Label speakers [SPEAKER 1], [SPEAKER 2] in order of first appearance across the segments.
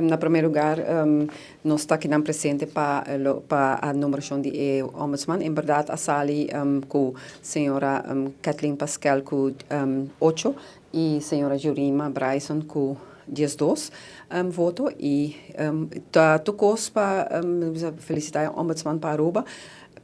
[SPEAKER 1] Na prome lugar, nos ta akinan presente pa pa a nombracion di e ombudsman. En berdad a sali cu señora Kathleen Paskel cu ocho y señora Jurima Bryson cu 12 voto y ta tur cos pa felicita e ombudsman pa Aruba.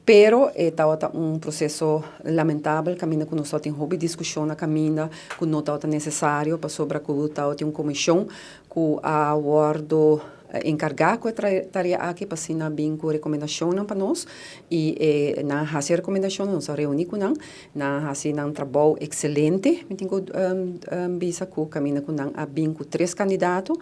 [SPEAKER 1] Pero e tabata un proceso lamentabel caminda cu nos tabatin hopi discusion na caminda cu no tabata necesario pasobra cu tabatin un comision cu a wordo encarga cu e tarea aki pa asina bin cu recomendacionnan pa nos y e nan a haci e recomendacionnan, nos a reuni cu nan, nan a haci nan trabou excelente, mi tin cu bisa cu caminda cu nan a bin cu tres candidato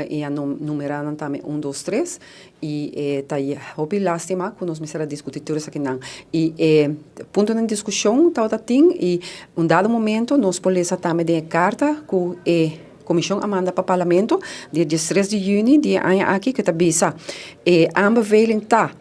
[SPEAKER 1] y a numera nan tambe un, dos, tres y e ta hopi lastima cu nos mester a discuti tur esakinan y e puntonan di discusion tabata tin y un dado momento nos por lesa tambe den e carta cu e comision a manda pa parlamento dia 13 di juni di e aña aki cu ta bisa e aanbeveling ta.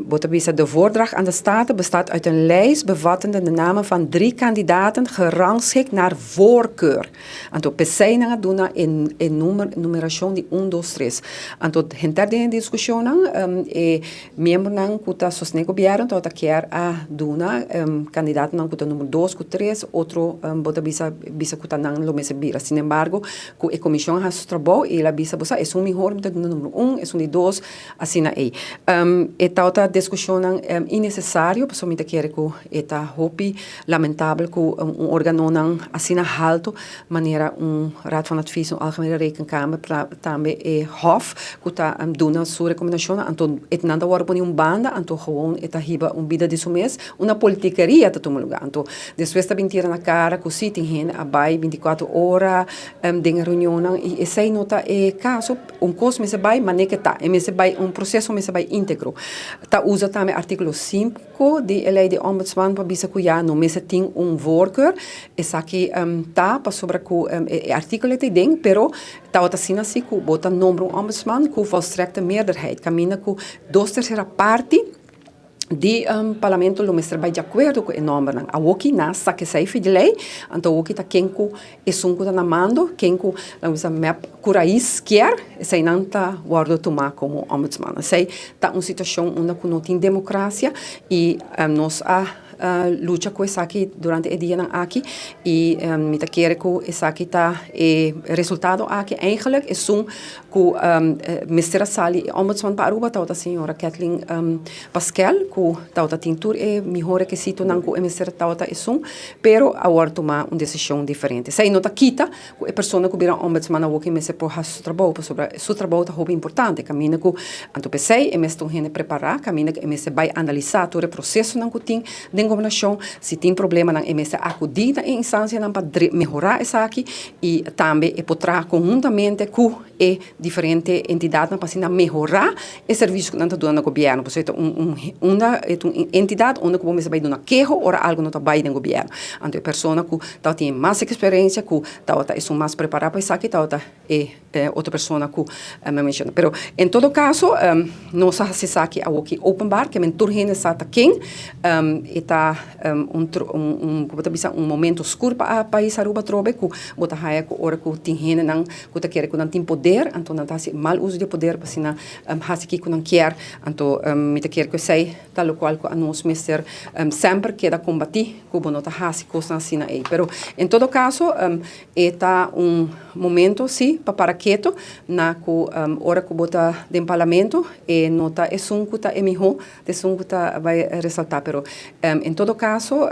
[SPEAKER 1] Bo ta bisa, De voordracht aan de Staten bestaat uit een lijst bevattende de namen van drie kandidaten gerangschikt naar voorkeur. Anto p'esei nan a duna e e numer numeracion di un, dos, tres. Anto henter den e discusionnan e miembronan cu ta sostene gobierno tabata kier a duna kandidatonan cu ta numero dos cu tres, otro bo ta bisa bisa cu ta nan lo mester bira. Sinembargo cu e comision a haci su trabou y el a bisa bo sa esun mihor mi ta duna numero un, esun di dos, Asina ei. E tabata diskushonnan innesesario pasobra mi ta kere ku e ta hopi lamentabel ku un organonan asina haltu manera un Raad van Advies, un Algemene Rekenkamer, tambe e Hof ku ta duna su rekomendashonnan anto e nan ta wòrdu pone un banda anto gewoon e ta hiba un bida di su mes una politikeria ta tuma luga anto despues ta bin tira na kara ku si tin hende a bai 24 ora den e reunionnan i esei no ta e kaso. Un kos mester bai manera ke ta, e mester bai un proseso mester bai íntegro. Ta usa tambe artíkulo sinku di e lei di ombudsman pa bisa ku ya no mester tin un voorkeur. Esaki ta pasobra ku e artíkulo ta den, pero tabata asina si ku bo ta nombra un ombudsman ku volstrekte meerderheid, kaminda ku dos tersera parti di parlamento lo mester bai di akuerdo ku e nòmbernan. Awoki nan sa kesei fi di lei, anto awoki ta ken ku esun ku ta na mando, ken ku nan bisa mep ku rais kier, eseinan ta wòrdu tumá komo ombudsman. Esei ta un situashon unda ku no tin demokrasia i nos a lucha ku esaki durante e dianan aki i mi ta kere ku esaki ta e resultado aki eigenlik esun ku mester a sali e ombudsman pa Aruba tabata señora Kathleen Paskel ku tabata tin tur e mihó rekisitonan ku e mester tabata esun pero a wòrdu tuma un desishon diferente. Esei no ta kita ku e persona ku bira ombudsman awoki mester por hasi su trabou pasobra su trabou ta hopi importante kaminda ku anto p'esei e mester un hende prepará kaminda ku e mester bai analisá tur e prosesonan ku tin den gobernashon si tin problemanan e mester akudí na e instansianan pa mehorá esaki i tambe e por traha konhuntamente ku e diferente entidatnan pa asina mehorá e servisio ku nan ta duna na gobièrnu. Pasobra e ta un unda e ta un entidat unda ku bo mester bai duna keho ora algu no ta bai den gobièrnu. Anto e persona ku tabatin e mas eksperensia, ku tabata esun mas prepará pa esaki tabata e otro persona ku mi a menshoná. Pero en todo kaso nos a hasi esaki awoki openbaar, ke men tur hende sa ta ken. E ta un un ku bo ta bisa un momento skur pa pais Aruba atrobe ku bo ta haya ku ora ku tin hendenan ku ta kere ku nan tin poder anto nan ta hasi mal uso di e poder pa asina hasi kiko nan kier. Anto mi ta kere ku esei ta lokual ku anos mester semper keda kombatí ku bo no ta hasi kosnan asina ei. Pero en todo kaso e ta un momento si pa para keto na ku ora ku bo ta den parlamento e no ta esun ku ta e mihó ta esun ku ta bai resaltá. Pero en todo kaso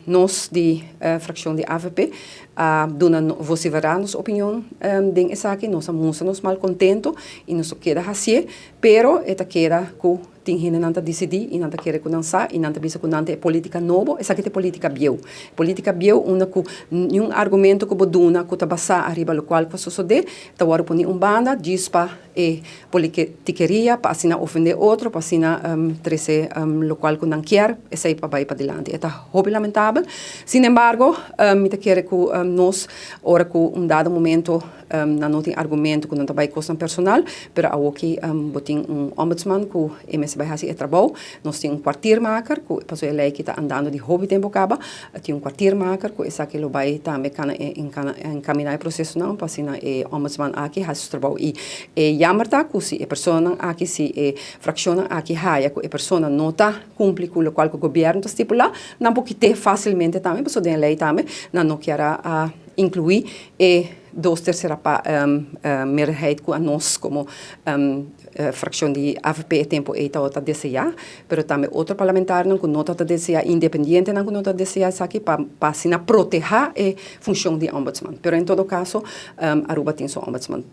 [SPEAKER 1] nos di frakshon di avp a duna vosiferá nos opinion den esaki, nos a mustra nos malkontento i nos lo keda hasié, pero e ta keda ku tin hendenan ta disidí i nan ta kere ku nan sa i nan ta bisa ku nan ta e polítika nobo, esaki ta e polítika bieu. E polítika bieu unda ku niun argumento ku bo duna ku ta basá ariba lokual ku a sosodé ta wòrdu pone un banda djis pa. E politikeria pa asina ofende otro, pa asina trece locual cu nan kier, esey pa bay padilanti. E ta hopi lamentabel. Sin embargo, mi ta kere cu nos, ora cu un dado momento nan no tin argumento cu nan ta bay cosnan personal, pero awoki bo tin un ombudsman cu e mester bay haci e trabou. Nos tin un kwartiermaker cu, pasobra e ley aki ta andando di hopi tempo caba, tin un kwartiermaker cu esaki lo bay tambe cana encamina e procesonan pa asina e ombudsman aki haci su trabou. Y e jammer ta cu si e personanan aki, si e fraccionnan aki haya cu e persona no ta cumpli cu locual cu gobierno ta stipula, nan por kite facilmente tambe, pasobra den e ley tambe nan no kier a inclui e dos tercera meerderheid cu anos como fraccion di avp e tempo ey tabata desea, pero tambe otro parlamentarionan cu no tabata desea, independientenan cu no tabata desea esaki pa pa asina proteha e funcion di ombudsman. Pero en todo caso Aruba tin su ombudsman.